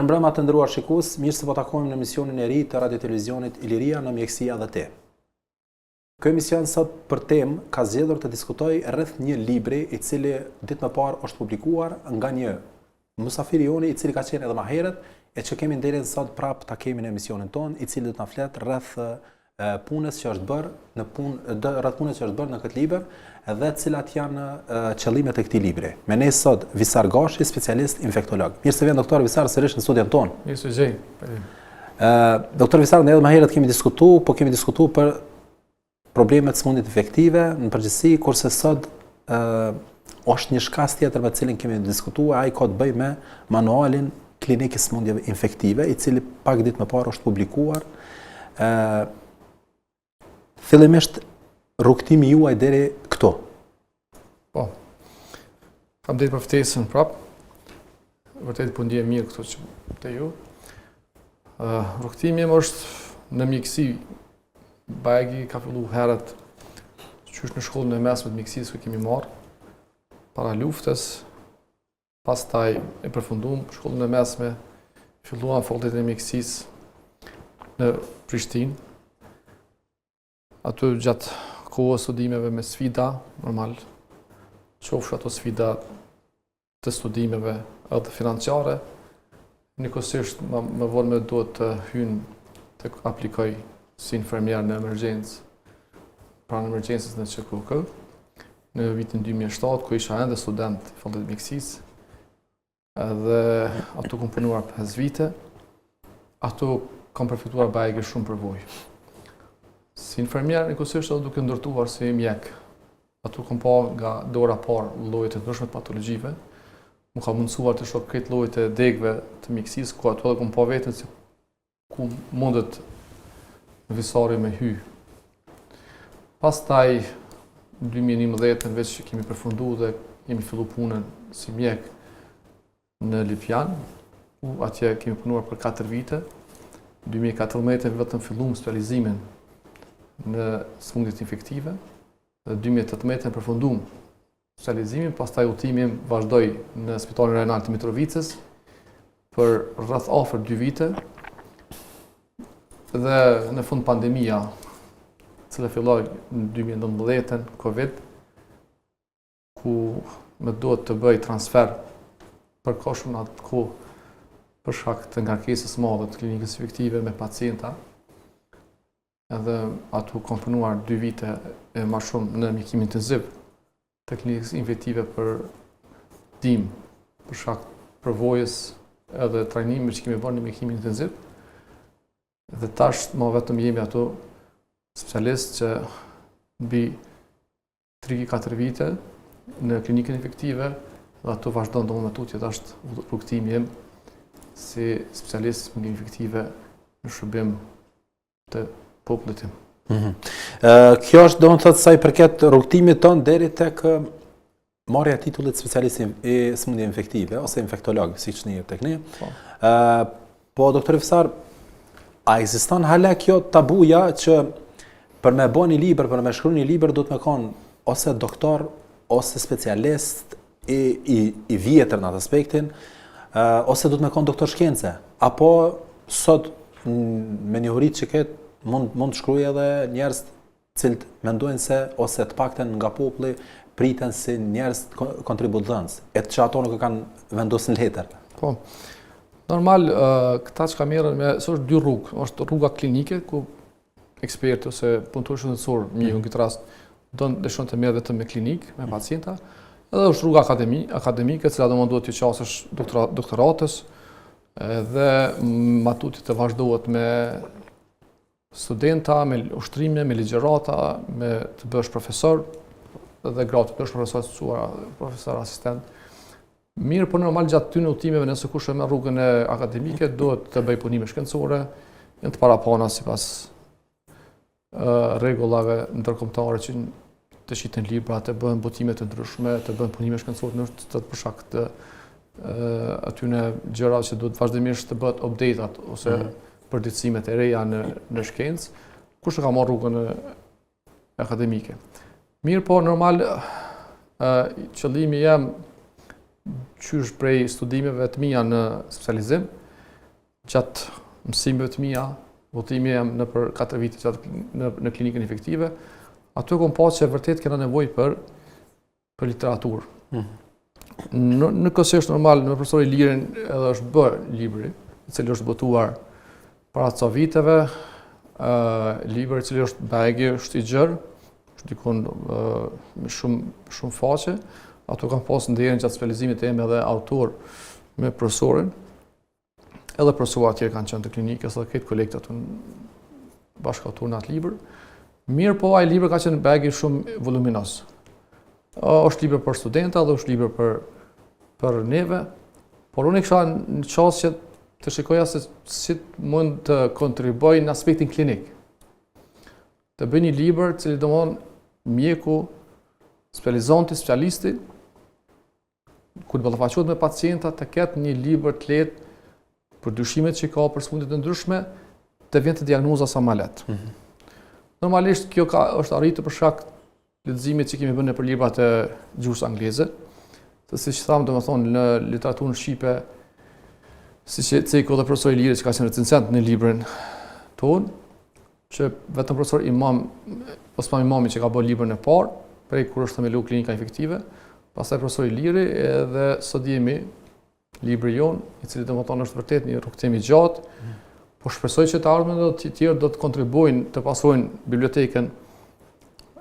Mirëmbrëma të nderuar shikues, mirë se po takohemi në emisionin e ri të Radio Televizionit Iliria në Mjekësia dhe Ti. Ky emision sot për temë ka zgjedhur të diskutojë rreth një libri i cili ditë më parë është publikuar nga një mysafir i joni i cili ka qenë edhe më herët e që kemi nderin sot prapë ta kemi në emisionin tonë, i cili do të na flet rreth punës që është bërë në punë rreth punës që është bërë në këtë libër dhe cilat janë qëllimet e këtij libri. Me ne sot Visar Gashi, specialist infektolog. Mirë se vjen doktor Visar sërish në studion tonë. Mirë se gjej. Ë doktor Visar, ne edhe më herët kemi diskutuar, po kemi diskutuar për problemet sëmundjet infektive në përgjithësi, kurse sot ë është një shkas tjetër me të cilin kemi diskutuar, ai ka të bëjë me manualin klinik i sëmundjeve infektive, i cili pak ditë më parë është publikuar. ë Fillimisht rrugëtimi juaj deri këtu. Po. Faleminderit për ftesën prap. Vërtet po ndihem mirë këtu që te ju. Ë rrugëtimi im është në mjekësi Bajagi ka fillu herët qysh në shkollën e mesme të mjekësisë ku kemi marrë para luftës, pastaj e përfundum shkollën e mesme, filluam fakultetin e mjekësisë në Prishtinë. Aty gjatë kohës studimeve me sfida, normal, qofsh ato sfida të studimeve edhe financiare, njëkohësisht më, më vonë më duhet të hy të aplikoj si infermier në emergjencë, pranë emergjencës në QKUK, në vitin 2007, ku isha ende student i fakultetit mjekësisë, edhe aty kom punuar 5 vite, aty kam përfituar bajagi shumë përvojë. Si infermier, njëkohësisht edhe duke ndërtuar si mjek, Aty kom pa nga dora parë llojet e ndryshme të patologjive, më ka mundësuar të shoh krejt llojet e degëve të mjekësisë, ku aty edhe kom pa veten se ku mundet Visari me hy. Pastaj, 2011, veç që kemi përfundu dhe kemi fillu punën si mjek në Lipjan, ku atje kemi punuar për 4 vite. 2014 vetëm fillum specializimin në sëmundjet infektive dhe 2018 përfundum specializimin, pastaj udhëtimi im vazhdoi në Spitalin Rajonal të Mitrovicës për rreth afër 2 vite dhe në fund pandemia, cila filloi në 2019, Covid, ku më duhet të bëj transfer përkohshëm në atë kohë për shkak të ngarkesës madhe të klinikës infektive me pacienta. Edhe aty kom punuar dy vite e ma shumë në mjekim intenziv të klinikës infektive për ndihmë, për shkak përvojës edhe trajnimit që kemi bërë në mjekim intenziv. Dhe tash ma vetëm jemi ato specialist që mbi 3-4 vite në klinikën infektive dhe ato vazhdon do më tutje tash rrugëtimi im si specialist në infektive në shërbim të popullit tim. Mm -hmm. Kjo është do të thotë sa i përket rrugëtimit tonë deri tek marrja e titullit specialist i sëmundjeve infektive ose infektolog, siç njihet tek ne. Po. Ë po doktor Visar, a ekziston hala kjo tabuja që Për me bo një libër, për me shkru një libër, duhet me konë ose doktor, ose specialist i, i, i vjetër në atë aspektin, uh, ose duhet me konë doktor shkence. Apo sot, me njohuritë që ke, mund, mund të shkruaj edhe njerëz të cilët mendojnë se, ose të paktën nga populli, priten si njerëz kontributdhënës, e që ato nuk e kanë vendosur në letër. Po. Normal, këta që ka merren me, se është dy rrugë, është rruga klinike, ku eksperti ose punëtori shëndetësor, mjeku në këtë rast, don dëshiron të merret vetëm me klinikë, me pacienta, edhe është rruga akademi, akademike, e cila domethënë duhet t'i qasesh doktora, doktoratës, edhe ma tutje të vazhdohet me studenta, me ushtrime, me ligjërata, me të bësh profesor, dhe gradë të bësh profesor asociuar, profesor asistent. Mirëpo normal gjatë këtyne udhëtimeve nëse kush e merr rrugën e akademike duhet të bëjë punime shkencore, janë të parapana sipas rregullave ndërkombëtare që të shiten libra, të bëhen botime të ndryshme, të bëhen punime shkencore në të për shkak të atyne gjërave që duhet vazhdimisht të bëhet update-at ose mm -hmm. përditësimet e reja në në shkencë. Kush e ka marrë rrugën akademike. Mirëpo, normal, qëllimi jem qysh prej studimeve të mia në specializim, Gjatë mësimeve të mia, udhëtimi jem nëpër 4 vite gjatë në, në klinikën infektive, aty kom pa që vërtet kena nevojë për, për literaturë. Mm -hmm. Në, njëkohësisht normal, me profesor Ilirin edhe është bërë libri, i cili është botuar para ca viteve, uh, libër i cili është bajagi, është i gjerë, është dikun uh, me shumë, shumë faqe, ato kam pas nderin gjatë specializimit të jem edhe autor me profesorin, Edhe profesorët tjerë kanë qenë të klinikës dhe krejt kolegët aty bashkautorë në atë libër. Mirëpo, ai libër ka qenë bajagi shumë voluminoz. është libër për studenta dhe është libër për, për neve, por unë e kisha në qasje të shikoja se si mund të kontribuoj në aspektin klinik. Të bëj një libër, cili domethënë mjeku, specializanti, specialisti, kur të ballafaqohet me pacienta të ketë një libër të lehtë për dyshimet që ka për sëmundje të ndryshme, të vjen te diagnoza sa më lehtë. Mm -hmm. Normalisht kjo ka është arritur për shkak leximit që kemi bërë nëpër librat e gjuhës angleze, të siç thamë, domethënë në literaturën shqipe, siç e ceku edhe profesor Iliri që ka qenë recensent në librin tonë, që vetëm profesor Imam, Osman Imami që ka bërë librin e parë, prej kur është themelu klinika infektive, pastaj profesor Iliri edhe sot jemi libri jonë, i cili domethënë është vërtet një rrugëtim i gjatë, mm. po shpresoj që të ardhmen edhe të tjerë do të kontribuojnë të pasojnë bibliotekën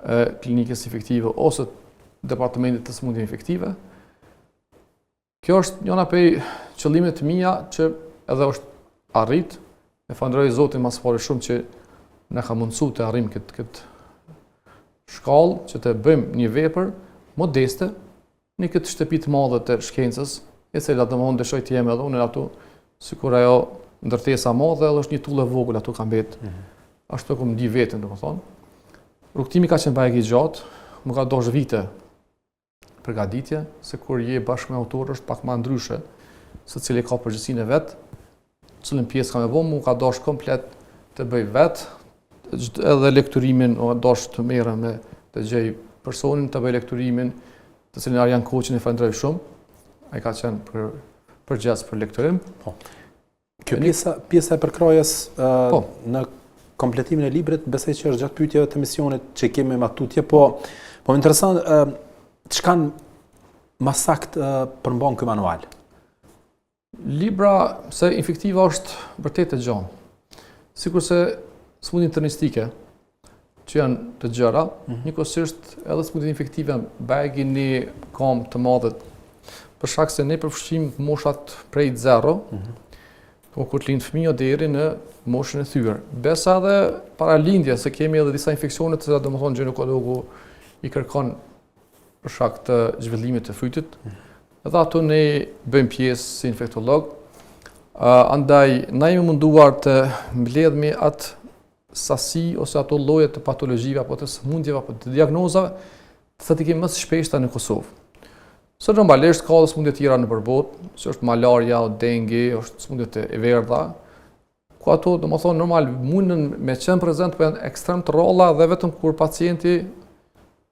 e klinikës infektive ose departamentit të sëmundjeve infektive. Kjo është njëna prej qëllimeve të mia që edhe është arrit. E falënderoj Zotin ma s'pari shumë që na ka mundësu të arrijmë këtë këtë shkallë që të bëjmë një vepër modeste në këtë shtëpi të madhe të shkencës, e cila domethënë dëshoj të jem edhe unë aty, sikur ajo ndërtesa madhe edhe është një tullë e vogël aty ka mbet. Mm -hmm. Ashtu e kom ndi veten, domethënë. Rrugëtimi ka qenë bajagi i gjatë, më ka dashtë vite përgatitje, se kur je bashkë me autor është pak ma ndryshe, secili ka përgjegjësinë e vet, cilën pjesë ka me bo, mu ka dash komplet të bëj vet, edhe lekturimin, o dash të merrem me të gjej personin të bëj lekturimin, të cilin Arjan Koçin e falënderoj shumë, ai ka qenë për përgjegjës për lekturim. Po. Kjo pjesa, pjesa e përkrahjes uh, po. në kompletimin e librit, besoj që është gjatë pyetjeve të emisionit që kemi më tutje, po po më intereson uh, çka ma sakt uh, përmban ky manual. Libra se infektiva është vërtet e gjanë. Sikurse sëmundjet internistike, që janë të gjëra, mm -hmm. njëkohësisht edhe sëmundjet infektive bajagi një gamë të madhe, për shkak se ne përfshijmë moshat prej zero, mm -hmm. po kur të lind fëmija deri në moshën e thyer. Besa edhe para lindjes, se kemi edhe disa infeksione të cilat domethënë gjinekologu i kërkon për shkak të zhvillimit të fytit. Mm -hmm. Edhe ato ne bëjmë pjesë si infektolog. Uh, andaj, na jemi munduar të mbledhmi atë sasi ose ato lloje të patologjive apo të sëmundjeve apo të diagnozave, të cilat i kemi më të shpeshta në Kosovë. Se normalisht ka edhe sëmundje tjera nëpër botë, si është malaria, dengi, është sëmundjet e verdha, ku ato, domethënë, normal, mundën me qenë prezent, po janë ekstrem të rralla dhe vetëm kur pacienti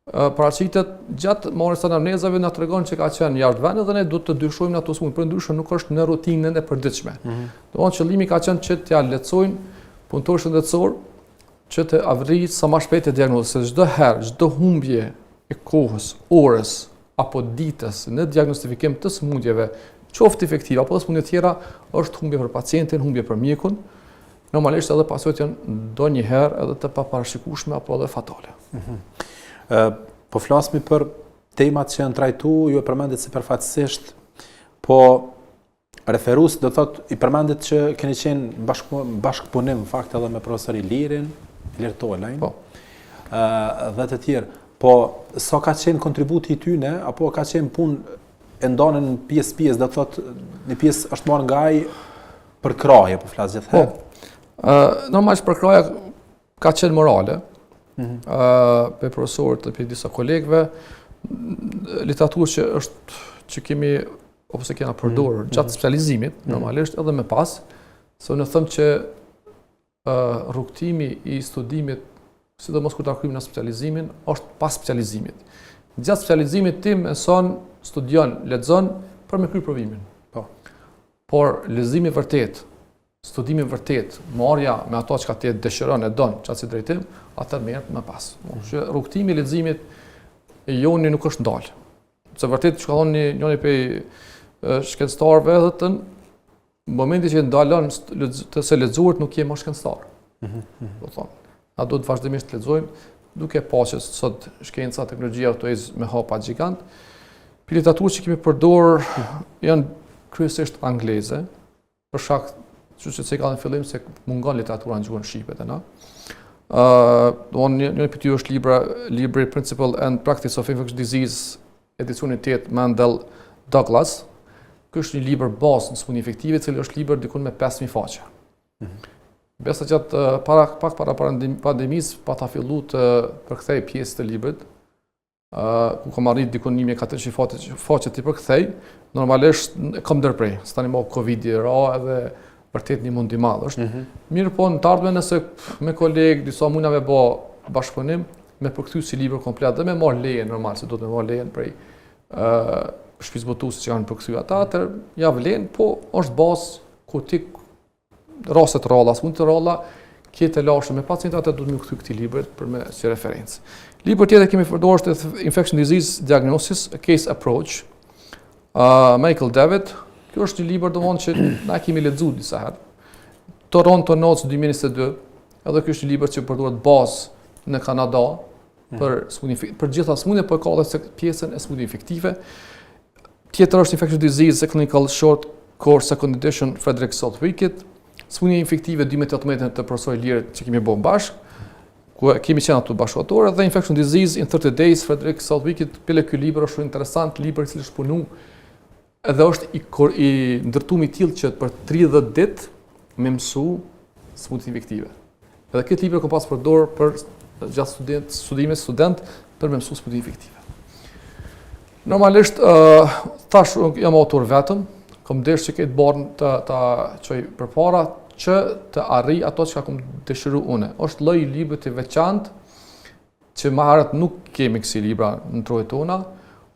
paraqitet gjatë marrjes së anamnezave na tregon që ka qenë jashtë vendit dhe ne duhet të dyshojmë në ato sëmundje, përndryshe nuk është në rutinën e përditshme. Mm -hmm. Domethënë qëllimi ka qenë që t'ia lehtësojnë punëtorit shëndetësor që të arrijë sa më shpejt te diagnoza, se çdo herë, çdo humbje e kohës, orës apo ditës në diagnostifikim të sëmundjeve, qoftë infektive apo sëmundje tjera, është humbje për pacientin, humbje për mjekun, Normalisht edhe pasojat janë ndonjëherë edhe të paparashikueshme apo edhe fatale. Mm -hmm. Ë po flasmi për temat që janë trajtu, ju e përmendët sipërfaqësisht, po referues do thot i përmendët që keni qenë bashkë bashkëpunim në fakt edhe me profesor Ilirin, Ilir Tolajn. Po. Ë dhe të tjerë. Po sa ka qenë kontributi i tyne apo ka qenë punë e ndanë në pjesë pjesë, do të thotë një pjesë është marrë nga ai përkrahje, po flas gjithherë. Po. Ë, normalisht përkrahja ka qenë morale. Mm -hmm. Ë, prej profesorit dhe prej disa kolegëve, literaturë që është që kemi ose kena përdorur mm -hmm. gjatë specializimit, mm -hmm. normalisht edhe më pas, se unë them që rrugëtimi i studimit, sidomos kur ta kryjmë na specializimin, është pas specializimit. Gjatë specializimit ti mëson, studion, lexon për me kry provimin. Po. Por leximi vërtet. Studimi vërtet, marrja me ato çka ti dëshiron e don, qatë si drejtim, atëherë merret më pas. Mm. Që rrugëtimi i leximit e joni nuk është ndalë. Se vërtet që ka thonë një, njëri prej shkencëtarëve edhe të në momentin që ndalon të së lexuarit nuk je më shkencëtar. Mm -hmm. Do thonë, na duhet vazhdimisht të lexojmë, duke pa që sot shkenca, teknologjia tu ecë me hapa gjigant. Për literaturë që kemi përdorë mm -hmm. janë kryesisht angleze, për shkak që që ceka në fillim se mungon literatura në gjuhën shqipe te na. Uh, do një një prej tyre është libra libri Principle and Practice of Infectious Disease edicioni 8 Mandel Douglas. Ky është një libër bazë në sëmundje infektive, i cili është libër dikun me 5000 faqe. Mm -hmm. Besa gjatë para pak para pandemisë pata fillu të përkthej pjesë të librit, ku kam arrit diku 1400 faqe, faqe t'i përkthej, normalisht e kam ndërpre, se tani mo Covid-i ra edhe vërtet një mund i madh është. Mm -hmm. Mirë po në të ardhmen nëse me kolegë disa mundna me bë bashkëpunim, me përkthy si libër komplet dhe me marr leje normal, se duhet me marr lejen prej ë uh, shtëpisë botuese që kanë përkthy ata, atëherë ja vlen, po është bazë ku ti raste të rralla, sëmundje të rralla, ke telashe me pacientat atë duhet me kthy këtij librit për me si referencë. Libër tjetër kemi përdorur është Infection Disease Diagnosis, A Case Approach, uh, Michael David. Kjo është një libër domthon që na kemi lexuar disa herë. Toronto Notes 2022, edhe ky është një libër që përdoret bazë në Kanada mm. për sëmundje për gjitha sëmundjet, por ka edhe pjesën e sëmundjeve infektive. Tjetër është Infectious Disease A Clinical Short Course Second Edition Frederick Southwick-it, Sëmundje infektive 2018 të profesor Ilirit që kemi bërë bashkë, ku kemi qenë aty bashkautorë dhe Infection Disease in 30 Days Frederick Southwick-it, bile ky libër është shumë interesant, libër i cili është punu edhe është i, i ndërtum i tillë që për 30 ditë me mësu sëmundjet infektive. Edhe këtë libër kom pas përdor për gjatë student, studimit student për me mësu sëmundjet infektive. Normalisht, uh, tash unë jam autor vetëm, kom dashtë që këtë barrën të, ta çoj përpara, që të arrij ato që kom dëshiru une. është lloj libri të veçantë, që ma herët nuk kemi kësi libra në trojet tona,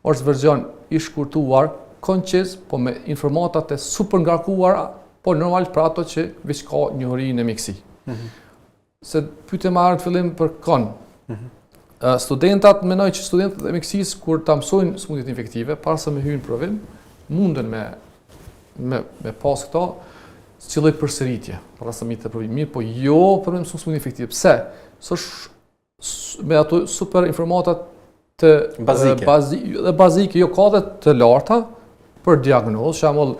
është verzion i shkurtuar, konciz, po me informatat e super ngarkuara, po normal për ato që veç ka njohuri në mjekësi. Mm -hmm. Se pyete ma herët fillim për kon. Mm -hmm. Studentat, menoj që studentët e mjekësisë, kur ta mësojnë sëmundjet infektive, para se me hynë në provim, munden me, me, me pas këto, si lloj përsëritje, para se me të provim. Mirë, po jo për me mësu sëmundje infektive. Pse? Se është me ato super informatat të bazike. Bazi, dhe bazike, jo ka dhe të larta për diagnozë, shembull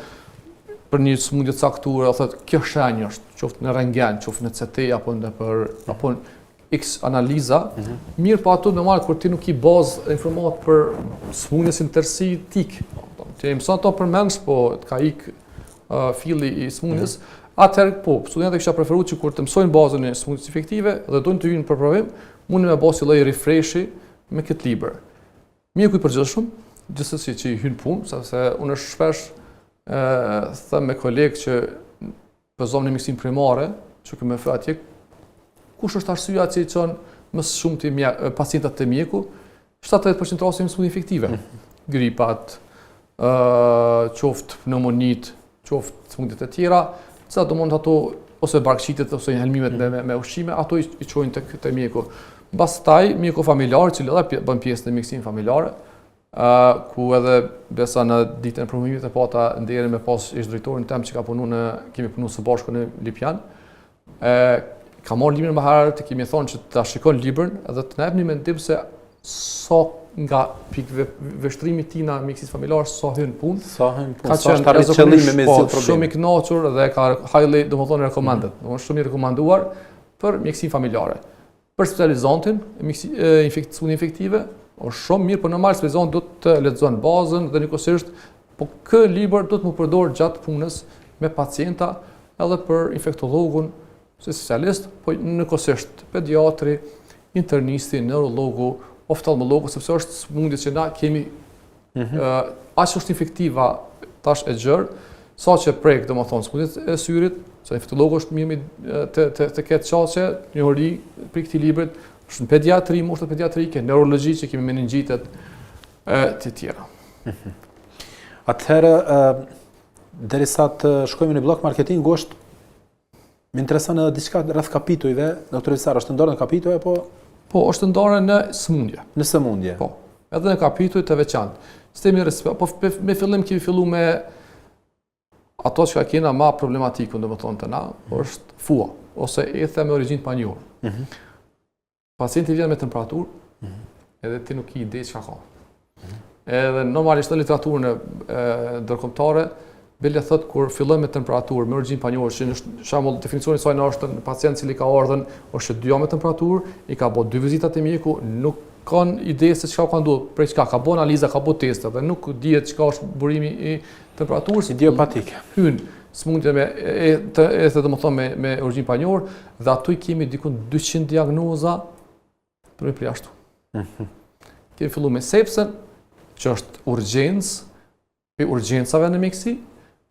për një sëmundje të caktuar, thotë kjo shenjë është, qoftë në rentgen, qoftë në CT apo në për apo në X analiza, mm -hmm. mirë po ato normal kur ti nuk ki bazë informat për sëmundjen si në tërësi tik. Ti e mëson ato përmendsh, po të ka ik filli i sëmundjes, mm -hmm. atëherë po, studentët kisha preferuar që kur të mësojnë bazën e sëmundjes infektive dhe dojnë të hyjnë për provim, munden me bë si lloj refreshi me këtë libër. Mjeku i përgjithshëm, gjithsesi që i hyn punë, sepse unë shpesh ë them me kolegë që po zomë në mjekësinë primare, që kemë fe atje, kush është arsyeja që i çon më së shumti pacientat te mjeku? 70% rasteve sëmundje infektive. Mm. Gripat, ë qoftë pneumonit, qoftë sëmundjet e tjera, sa do mund ato ose barkqitjet ose helmimet me, me, me ushqime, ato i, i çojnë tek te mjeku. Pastaj mjeku familjar, i cili edhe bën pjesë në mjekësinë familjare, ë ku edhe besa në ditën e promovimit e pata nderin me pas ish drejtorin tem që ka punu në kemi punu së bashku në Lipjan. E ka marrë librin më herët, të kemi thonë që ta shikon librin edhe të na jep një mendim se sa nga pikëvështrimi i tina mjekësisë familjare sa hyn punë. Sa hyn punë, ka sa është arrit qëllimi me po, zgjidh problemin. Shumë i kënaqur dhe ka highly, domethënë recommended, mm -hmm. domethënë shumë i rekomanduar për mjekësinë familjare. Për specializantin e sëmundje infektive, është shumë mirë, por normal specializanti do të lexon bazën dhe njëkohësisht, po kë libër do të më përdor gjatë punës me pacienta edhe për infektologun si specialist, po njëkohësisht pediatri, internisti, neurologu, oftalmologu, sepse është sëmundje që na kemi Mm -hmm. Aq është infektiva tash e gjërë, sa që prek, domethonë, sëmundjet e syrit, se infektologu është mirë të, të, të ketë qasje, njohuri prej këtij librit, është në pediatri, moshat pediatrike, neurologji që kemi meningjitet e të tjera. Mm -hmm. Atëherë, derisa të shkojmë në blok marketing, është. Më intereson edhe diçka rreth kapitujve, doktor Visar, është ndarë në kapituj apo? Po, është ndarë në sëmundje. Në sëmundje. Po. Edhe në kapituj të veçantë. Sistemi respirator, po me fillim kemi fillu me ato që kena ma problematikun, domethonë te na, mm. është FUA, ose ethe me origjinë të panjohur. Mm -hmm. Pacienti vjen me temperaturë, mm -hmm. edhe ti nuk ki ide çka ka. Mm -hmm. Edhe normalisht në literaturën ndërkombëtare, bile thot kur fillon me temperaturë, me origjinë panjohur, që në shembull definicioni i saj është në pacient cili ka ardhur, është dy javë me temperaturë, i ka bë dy vizita te mjeku, nuk kanë ide se çka ka ndodhur, prej çka ka bën analiza, ka bë teste dhe nuk dihet çka është burimi i temperaturës. Idiopatike. Hyn sëmundje me e të ethe domethënë me me origjinë panjohur dhe aty kemi diku 200 diagnoza për me përjashtu. Mm -hmm. Kemi fillu me sepsën, që është urgjencë, prej urgjencave në mjekësi,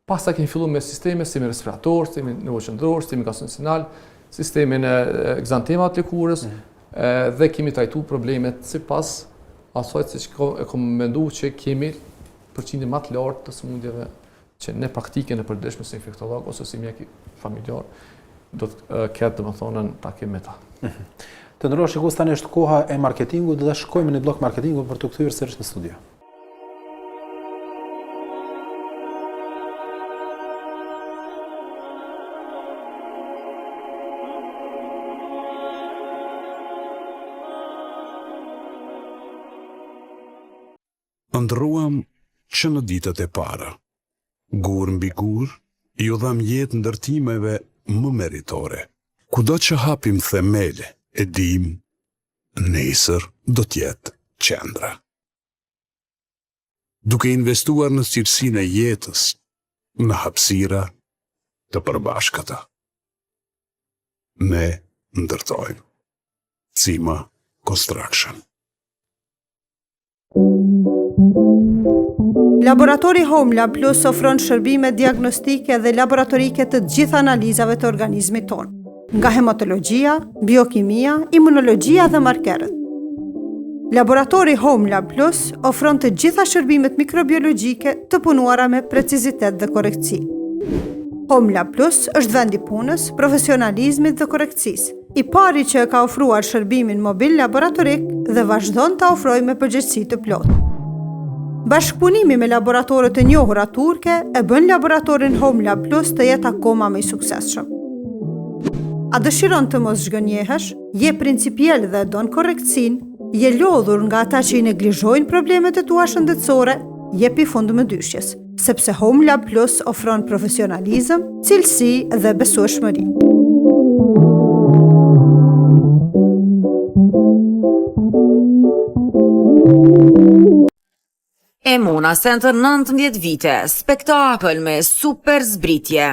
pastaj kemi fillu me sisteme, sistemin respirator, sistemin nervoqendror, sistemin gastrointestinal, sistemin e ekzantemat të lëkurës, mm -hmm. dhe kemi trajtu problemet sipas asaj se që e kom mendu që kemi përqindje më të lartë të sëmundjeve që në praktikën e përditshme si infektolog ose si mjek familjar do të ketë domethënë në takim me ta. Mhm. Të nderuar shikues tani është koha e marketingut dhe shkojmë në bllok marketingu për t'u kthyer sërish në studio. Ëndërruam që në ditët e para. Gur mbi gur, iu dhamë jetë ndërtimeve më meritore. Kudo që hapim themele, e dimë, nesër do të jetë qendra. Duke investuar në cilësinë e jetës, në hapësira të përbashkëta. Ne ndërtojmë. Cima Construction. Laboratori Home Lab Plus ofron shërbime diagnostike dhe laboratorike të gjitha analizave të organizmit tonë, nga hematologjia, biokimia, imunologjia dhe markerët. Laboratori Home Lab Plus ofron të gjitha shërbimet mikrobiologjike të punuara me precizitet dhe korrektësi. Home Lab Plus është vend i punës, profesionalizmit dhe korrektësisë. I pari që e ka ofruar shërbimin mobil laboratorik dhe vazhdon ta ofrojë me përgjegjësi të plotë. Bashkëpunimi me laboratorët e njohura turke e bën laboratorin Home Lab Plus të jetë akoma më i suksesshëm. A dëshiron të mos zhgënjehesh? Je principiel dhe e don korrektësinë? Je lodhur nga ata që i neglizhojnë problemet e tua shëndetësore? Jepi fund mëdyshjes. sepse Home Lab Plus ofron profesionalizëm, cilësi dhe besueshmëri. Emona Center 19 vite, spektakël me super zbritje.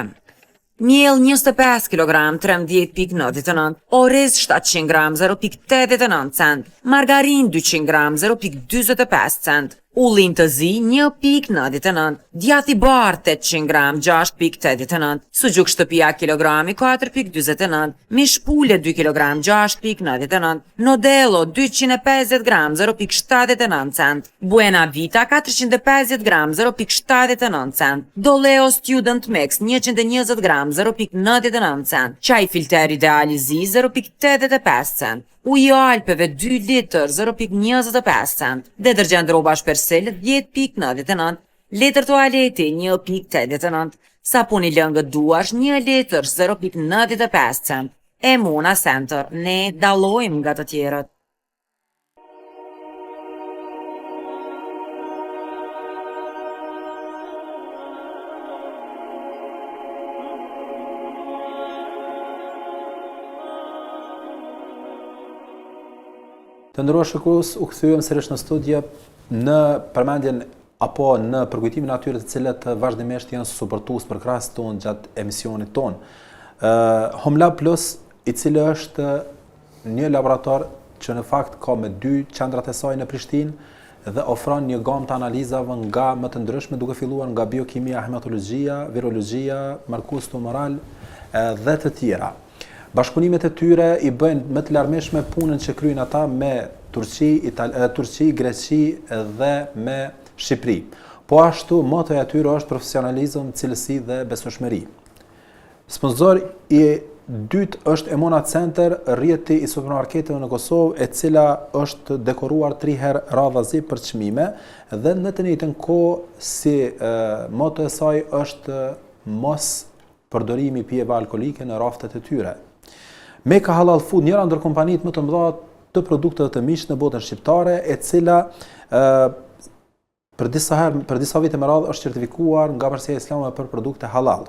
Miell 25 kg, 13.99, oriz 700 gram, 0.89 cent, margarinë 200 gram, 0.45 cent, ullinj të zi 1.99, djath i bardhë 800 gram, 6.89, suxhuk shtëpiak kilogrami 4.49, mish pule 2 kg, 6.99, nodello 250 gram, 0.79 cent. Buena Vita 450 gram 0.79 cent, Doleo Student Mix 120 gram 0.99 cent, çaj filter ideal i zi 0.85 cent, uji i Alpeve 2 litër 0.25 cent, detergjent rrobash Persil 10.99, letër tualeti 1.89, sapun i lëngët duarsh 1 litër 0.95 cent. Emona Center, ne dallojmë nga të tjerët. Të nderuar shikues, u kthyem sërish në studio në përmendjen apo në përkujtimin e atyre të cilët vazhdimisht janë suportues përkrahës tonë gjatë emisionit tonë. Ë uh, Home Lab Plus, i cili është një laborator që në fakt ka me dy qendrat e saj në Prishtinë dhe ofron një gamë të analizave nga më të ndryshme duke filluar nga biokimia, hematologjia, virologjia, markues tumoral dhe të tjera. Bashkëpunimet e tyre i bëjnë më të larmishme punën që kryejnë ata me Turqi, Itali, Turqi, Greqi dhe me Shqipëri. Po ashtu, motoja e tyre është profesionalizëm, cilësi dhe besueshmëri. Sponsor i. dytë është Emona Center, rrjeti i supermarketeve në Kosovë, e cila është dekoruar 3 herë radhazi për çmime dhe në të njëjtën kohë si e, moto e saj është mos përdorimi i pijeve alkoolike në raftet e tyre. Meka Halal Food, njëra ndër kompanitë më të mëdha të produkteve të mishit në botën shqiptare, e cila ë për disa herë, për disa vite me radhë është certifikuar nga Bashkësia Islame për produkte halal.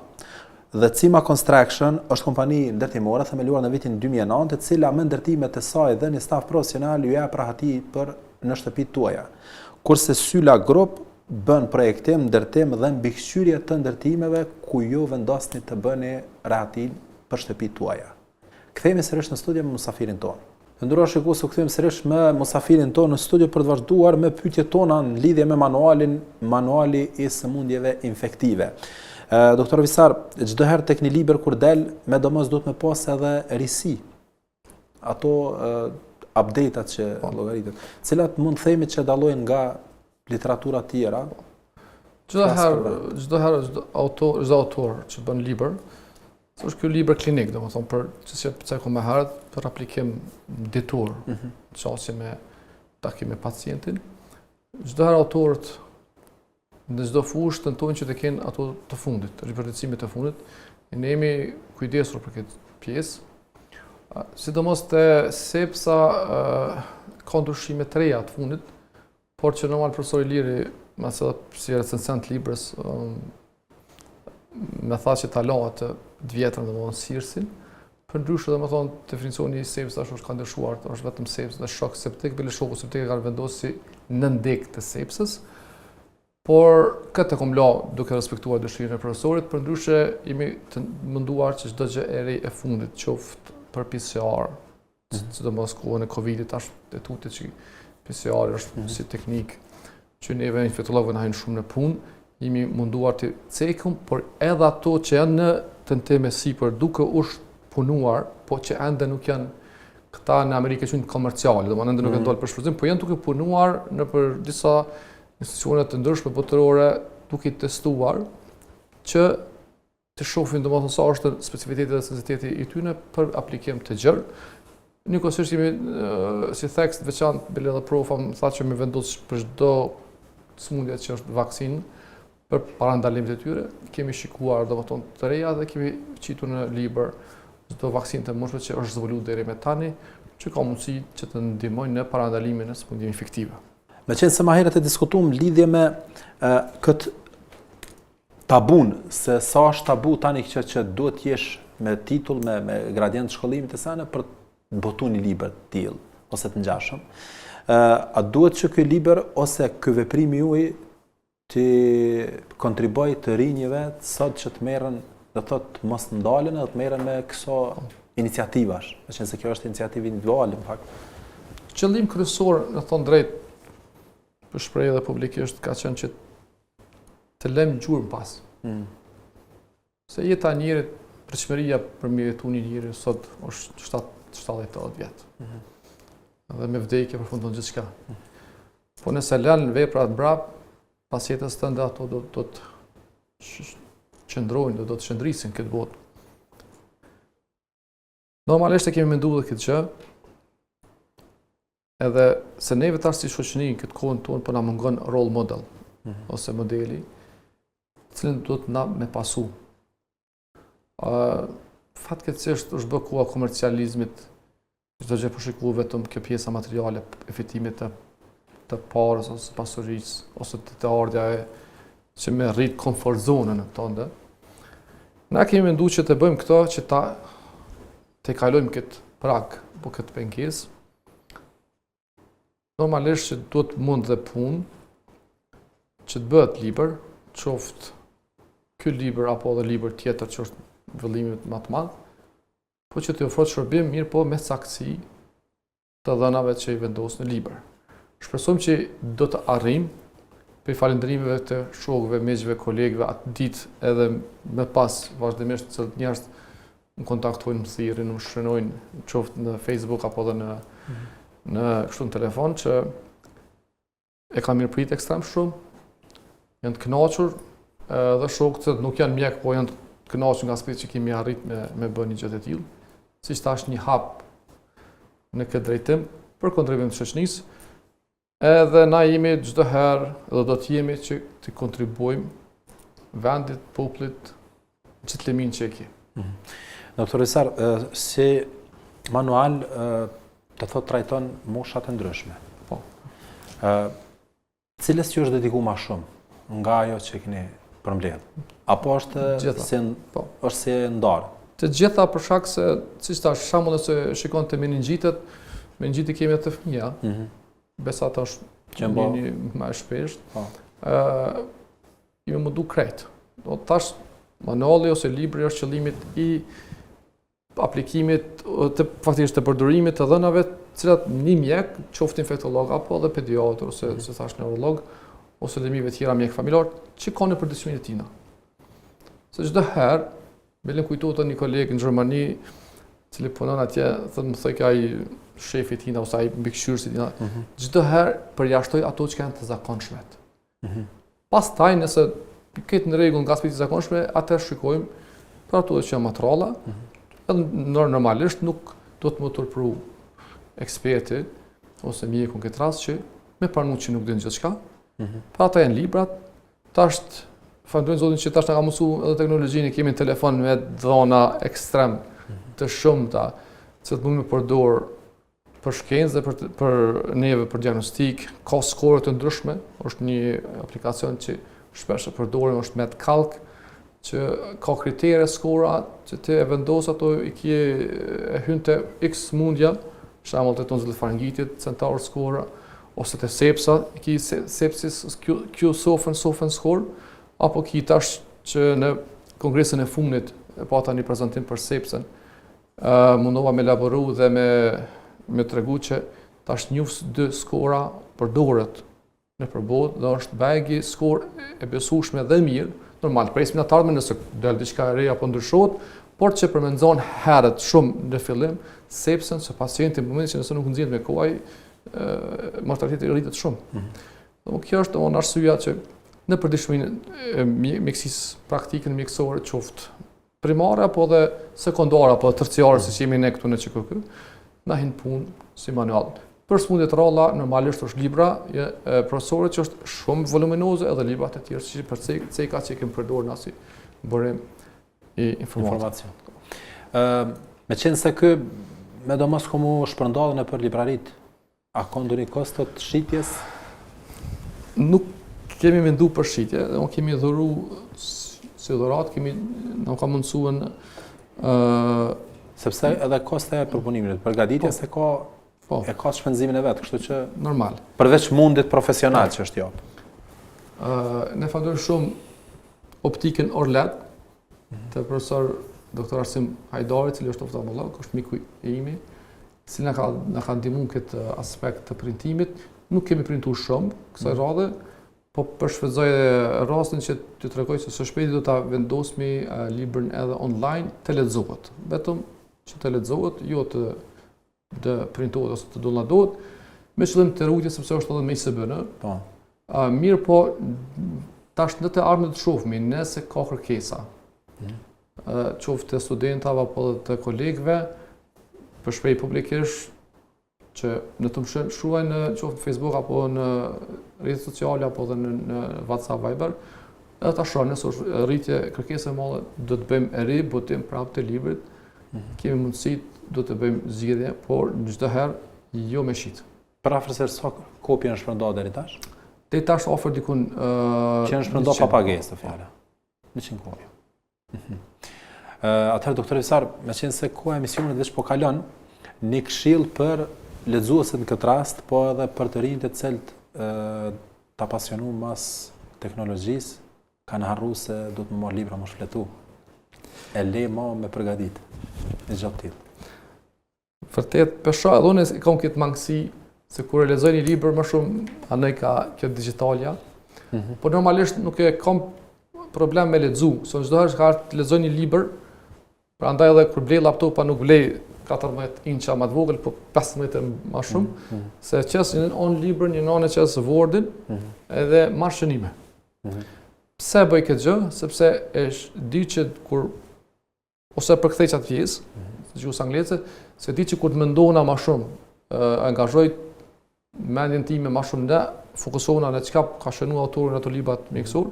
Dhe Cima Construction është kompani ndërtimore themeluar në vitin 2009, e cila me ndërtimet e saj dhe një staf profesional ju jep rahati për në shtëpitë tuaja. Kurse Syla Group bën projektim, ndërtim dhe mbikëqyrje të ndërtimeve ku ju vendosni të bëni rahatinë për shtëpitë tuaja. Kthehemi sërish në studio me musafirin tonë. Të nderuar shikues, u kthyem sërish me musafirin tonë në studio për të vazhduar me pyetjet tona në lidhje me manualin Manuali i sëmundjeve infektive. Doktor Visar, çdo herë tek një libër kur del, medoemos duhet me pas edhe risi. Ato update-at që po. llogaritet, cilat mund të themi që dallojnë nga literatura tjera. Çdo herë, çdo herë çdo autor, çdo autor që bën libër, Se është ky libër klinik, domethënë, për që që ceka më herët, për aplikim ditor, mm -hmm. qasje me takim me pacientin. Çdo herë autorët në çdo fushë tentojnë që të kenë ato të fundit, ripërditësimet të fundit, ne jemi kujdesur për këtë pjesë. Sidomos te sepsa ka ndryshime të reja të fundit, Por që normal profesor Iliri, me se si recensent librës, me tha që ta la atë të vjetrën domethënë SIRS-in, përndryshe domethënë definicioni i sepsës tash është ka ndryshuar, është vetëm sepsë dhe shok septik, bile shoku septik e kanë vendosur si nëndegë të sepsës, por këtë e kom la duke respektuar dëshirën e profesorit, përndryshe jemi të munduar që çdo gjë e re e fundit, qoftë për PCR, mhm. sidomos kohën e Covidit tash e tutje që PCR është mm -hmm. si teknikë që neve infektologëve na hyn shumë në punë, jemi munduar të cekim, por edhe ato që janë në tentim e sipër duke u punuar, po që ende nuk janë këta në Amerikë që komerciale, domethënë ende nuk janë mm. dalë për shfrytëzim, po janë duke punuar nëpër disa institucione të ndryshme botërore duke i testuar që të shohim domethënë sa është specificiteti dhe sensitiviteti i tyre për aplikim të gjerë. Njëkohësisht jemi si theks të veçantë bile edhe profa më tha që me vendos për çdo sëmundje që është vaksinë për parandalim të tyre, kemi shikuar domethënë të reja dhe kemi qitur në libër çdo vaksinë të mundshme që është zbuluar deri me tani, që ka mundësi që të ndihmojnë në parandalimin e sëmundjeve infektive. Meqenëse ma herët e diskutuam lidhje me këtë tabun, se sa është tabu tani që që duhet të jesh me titull, me me gradient shkollimit e sene për të botu një libër të tillë ose të ngjashëm. Ë a duhet që ky libër ose ky veprim i juaj t'i kontribuoj të rinjve sot që të merren, do të thotë mos ndalen edhe të merren me këso iniciativash, meqenëse kjo është iniciativë individuale në fakt. Qëllim kryesor, me thonë drejt, po shpreh edhe publikisht ka qenë që të lëmë gjurmë pas. Mm. Se jeta e njerit, pritshmëria për me jetu një njeri sot është 70-80 vjet. Mm -hmm. Dhe me vdekje përfundon gjithçka. Mm. Po nëse lën veprat mbrapa, pas jetës tënde ato do, do të qëndrojnë, do, do të qëndrisin këtë botë. Normalisht e kemi mendu dhe këtë gjë, edhe se neve tash si shoqëni në këtë kohën tonë po na mungon role model, mm -hmm. ose modeli, cilin duhet na me pasu. Uh, fatkeqësisht është bë koha komercializmit, çdo gjë po shikohet vetëm kjo pjesa materiale e fitimit të të parës ose pasurisë ose të të ardhja e që me rrit comfort zonën tënde. Na kemi mendu që të bëjmë këto që ta të kalojmë këtë prag, po këtë pengesë. Normalisht që duhet mund dhe punë që të bëhet libër, qoftë ky libër apo edhe libër tjetër që është vëllimi më të madh, po që të ofrohet shërbim mirë po me saktësi të dhënave që i vendos në libër. Shpresojmë që do të arrijmë prej falënderimeve të shokëve, miqve, kolegëve atë ditë edhe më pas vazhdimisht të cilët njerëz më kontaktojnë, më thirrin, më shënojnë, qoftë në Facebook apo edhe në mm -hmm. në kështu në telefon që e kanë mirëprit ekstrem shumë, janë të kënaqur edhe shokët që nuk janë mjek, po janë të kënaqur nga aspekti që kemi arrit me me bë një gjë të tillë. Siç thashë një hap në këtë drejtim për kontribuim të shoqënisë, edhe na jemi çdo herë dhe do të jemi që të kontribuojmë vendit, popullit, gjithë lëminë që e ki. Mhm. Doktor Visar, si manual të thotë trajton moshat e ndryshme. Po. Cilës ju është dediku ma shumë nga ajo që keni përmbledh? Apo është gjitha. si po. është si ndarë? Të gjitha për shkak se siç thashë shembull nëse shikon te meningjitet, meningjitit kemi te fëmija. Mm -hmm. Besa tash që një, një më e shpesht. Po. Ë jemi mundu krejt. Do tash manuali ose libri është qëllimit i aplikimit të faktikisht të përdorimit të dhënave, të cilat një mjek, qoftë infektolog apo edhe pediatër ose mm -hmm. si thash neurolog ose lëmive tjera mjek familjar, që ka në përditshmërinë e tina. Se çdo herë, bile kujtohet një koleg në Gjermani, cili punon atje, thotë më thojke ai shefi i tina ose ai mbikëqyrësi i tina, mm -hmm. çdo herë përjashtoj ato që janë të zakonshmet. Mm -hmm. Pastaj nëse këtë në rregull nga aspekti i zakonshme, atëherë shikojmë për ato që janë më të rralla, mm -hmm. edhe normalisht nuk do të më turpru eksperti ose mjeku në këtë rast që me pranu që nuk din gjithçka. Mm -hmm. Për ata janë librat, tash falënderojmë Zotin që tash na ka mundësu edhe teknologjinë, kemi në telefon me dhona ekstrem mm -hmm. të shumta, që të mund me përdor për shkencë dhe për, për neve për diagnostikë, ka skore të ndryshme, është një aplikacion që shpesh e përdorim, është MedCalc, që ka kritere skora që ti e vendos ato i kje e hyn te X smundja, shembull te tonzillofaringitit, Centor skora, ose te sepsa, i ki sepsis, Q-SOFEN, SOFEN score, apo ki tash që në kongresin e fundit e pata një prezentim për sepsën, Mundova me elaboru dhe me me tregu që tash NEWS 2 skora përdoret nëpër botë dhe është bajagi skorë e besueshme dhe mirë. Normal, presim në të ardhmen nëse del diçka e re apo ndryshohet, por që për me nxonë herët shumë në fillim, sepsën se pacienti në momentin që nëse nuk nxjerr me kohë, mortaliteti rritet shumë. Mm -hmm. Dhe kjo është domethënë arsyeja që në përditshmërinë e mjekësisë praktike në mjekësore qoftë primare apo dhe sekondare apo terciare mm. siç jemi ne këtu në QKK, na hin punë si manual. Për sëmundje të rralla, normalisht është libra e profesorit që është shumë voluminoze edhe librat e tjerë që për ceka që i kemi përdorur na si burim i informacion. Ë, me qenë se ky me domos ka mu shpërnda dhe nëpër libraritë A ka ndonjë kosto të shitjes? Nuk kemi mendu për shitje, dhe kemi dhuru si dhuratë, kemi, na ka mundësu në... Uh, Sepse edhe kosto e përpunimit, përgatitjes po, e ka, po. e ka shpenzimin e vet, kështu që... Normal. Përveç mundit profesional që është jap. Uh, ne falënderojmë shumë optikën Orlet, të profesor Dr. Arsim Hajdari, cili është oftalmolog, është miku i imi, cili na ka na ka ndihmuar në këtë aspekt të printimit. Nuk kemi printuar shumë kësaj mm. radhe, po po shfrytëzoj rastin që të tregoj se së shpejti do ta vendosmi librin edhe online të lexohet. Vetëm që të lexohet, jo të të printohet ose të downloadohet, me qëllim të ruajtjes sepse është edhe me ISBN. Po. A, mirë po, tash në të ardhmen të shohmi nëse ka kërkesa. Mm. Qoftë të studentave apo edhe të kolegëve, po shpreh publikisht që në të më shkruajnë në qoftë në Facebook apo në rrjetet sociale apo edhe në, në WhatsApp Viber, edhe ta shoh nëse është rritje kërkesë e madhe, do të bëjmë ribotim prapë të librit. Mm -hmm. Kemi mundësi do të bëjmë zgjidhje, por çdo herë jo me shit. Përafërsisht sa kopje janë shpërndarë deri tash? Deri tash afër dikun uh, që janë shpërndarë pa pagesë të fjala. 100 kopje. Mhm. Atëherë, doktor Visar, meqenëse koha e emisionit veç po kalon, një këshillë për lexuesit në këtë rast, po edhe për të rinjtë të cilët të apasionum mas teknologjisë, kanë harru se duhet me marrë libra me shfletu. E le ma me përgadit. Një gjë të tillë. Vërtet, po shoh edhe unë e kam këtë mangësi, se kur e lexoj një libër më shumë anoj ka kjo digitalja, mm -hmm. por normalisht nuk e kam problem me lexu, se në çdo herë që të lexoj një libër, prandaj edhe kur blej laptopa nuk blej 14 inça më të vogël, po 15 e më shumë, mm -hmm. se qes një anë libër, një anë qes Wordin, mm -hmm. edhe marr shënime. Mm -hmm. Pse e bëj këtë gjë? Sepse e di që kur ose përkthej qatë pjesë, mm -hmm. gjuhës angleze, se di që kur të mendohna ma shumë, angazhoj mendjen time ma shumë në fokusohna në çka ka shënu autori në ato librat mjekësor,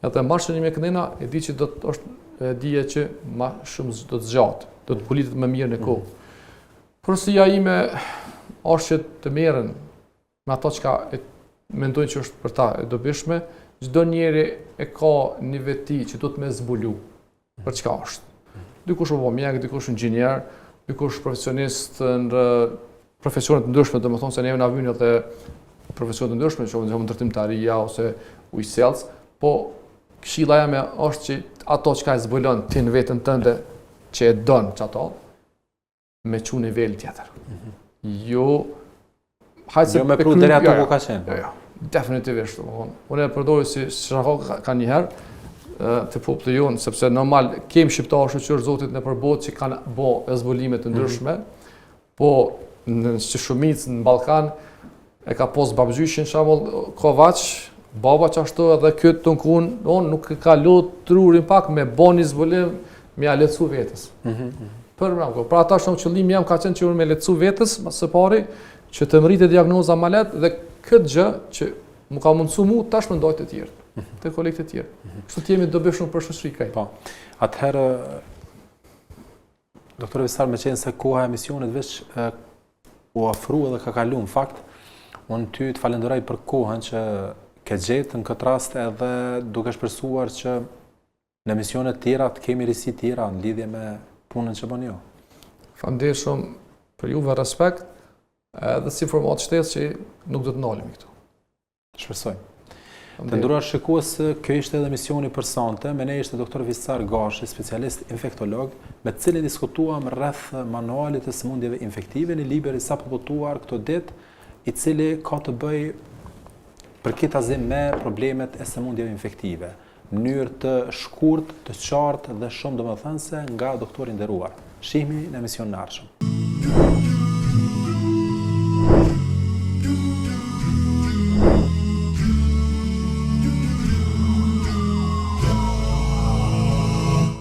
edhe ma shënime këndena, e di që do të është e dije që ma shumë do të zgjatë, do të kulitet më mirë në kohë. Mm -hmm. Porosia ime është që të merren me ato çka e mendojnë që është për ta e dobishme, çdo njeri e ka një veti që duhet me zbulu për çka është. Dikush u bo mjek, dikush inxhinier, dikush profesionist në profesione të ndryshme, domethonë se neve na vynë edhe profesione të ndryshme, që në ndërtimtaria ose ujësjellës, po këshilla jeme është që ato çka e zbulon ti në veten tënde që e don qato, me çu nivel tjetër. Mm -hmm. Jo, hajtë se... Jo me pru deri ato ku ka qenë. Jo, jo, definitivisht. Unë e përdori si shaka ka njëherë, të populli jonë, sepse normal kem shqiptarë shyqyr Zotit nëpër botë që kanë bo zbulime të ndryshme, mm -hmm. po në që shumicë në Ballkan e ka pos babgjyshin shembull Kovaç, baba që ashtu edhe këtë të nkun, unë nuk e ka lodh trurin pak me bo një zbulim, me ia lehtësu vetes. Mm -hmm. Për më Pra ata shumë qëllimi jem ka qenë që unë me lehtësu vetes, më së pari, që të më rritet diagnoza më lehtë dhe këtë gjë që më ka mundësu mu, tash më ndaj të tjerë, mm -hmm. të kolegët të tjerë. Mm -hmm. Kështu të jemi dobishëm për shoqëri krejt. Po. Atëherë Doktor Visar, meqenëse koha e emisionit veç e, u afru edhe ka kalu në fakt, unë ty të falenderoj për kohën që ke gjetë në këtë rast edhe duke shpresuar që në emisione tjera të kemi risi tjera në lidhje me punën që bën ju. Faleminderit shumë për juve respekt edhe si format shtesë që nuk do të ndalemi këtu. Shpresoj. Të nderuar shikues, kjo ishte edhe emisioni për sonte. Me ne ishte doktor Visar Gashi, specialist infektolog, me të cilin diskutuam rreth manualit të sëmundjeve infektive, një libër i sapo botuar këto ditë, i cili ka të bëjë përkitazi me problemet e sëmundjeve infektive. Në mënyrë të shkurt, të qartë dhe shumë domethënëse nga doktori i nderuar. Shihemi në emisionin e ardhshëm.